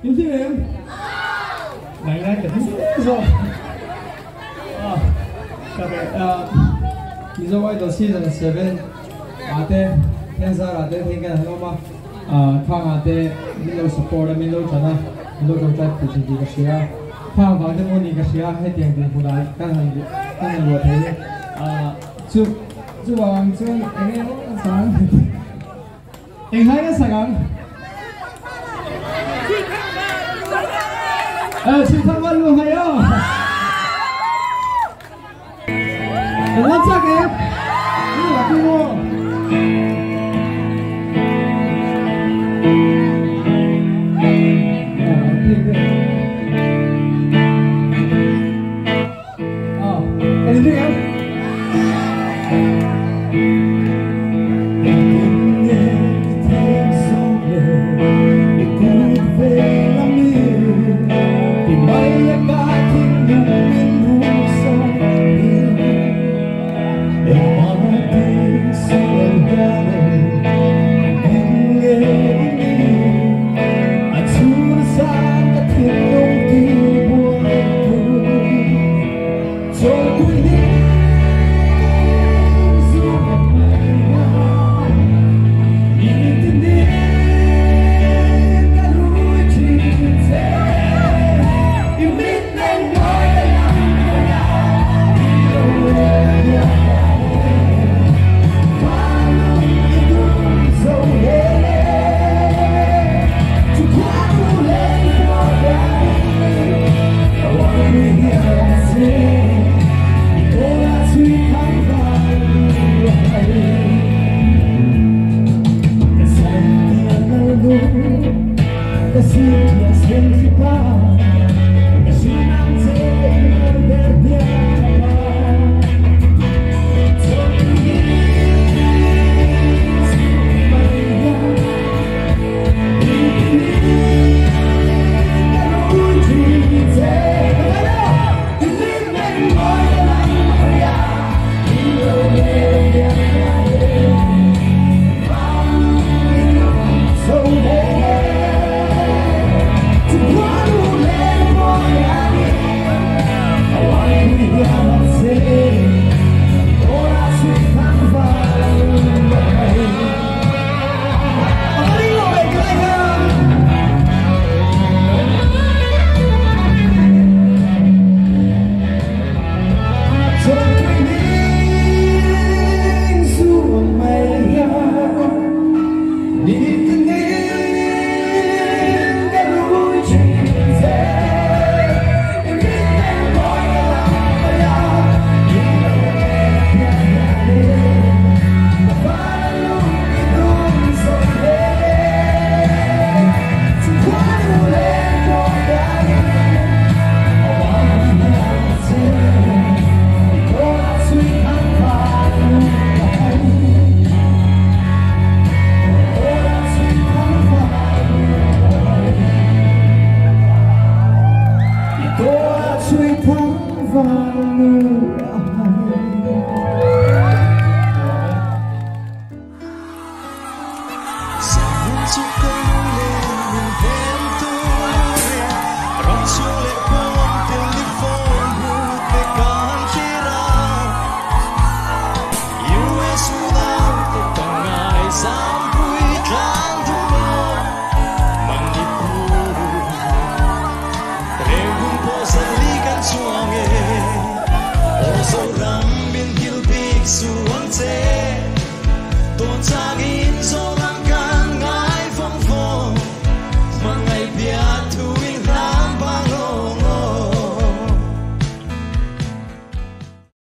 In hlim em? Ngai ngai ka hlim zawk. Ka be Mizo Idol Season 7 ah te Thenzaar ah te theng kan han awm a, khang ah te min lo support a, min lo tan a, min lo tawngtai pui thin tih ka hria a, khang vang te pawh ni ka hria hetiang dinhmun ah kan han kan han luah thei chu chuvang chuan eng nge maw ka chang. Eng hlai na sak ang? Eh, chhui thang van lu hai aw. Kan lam chak em? Ni la tu mo. Kan in ring em?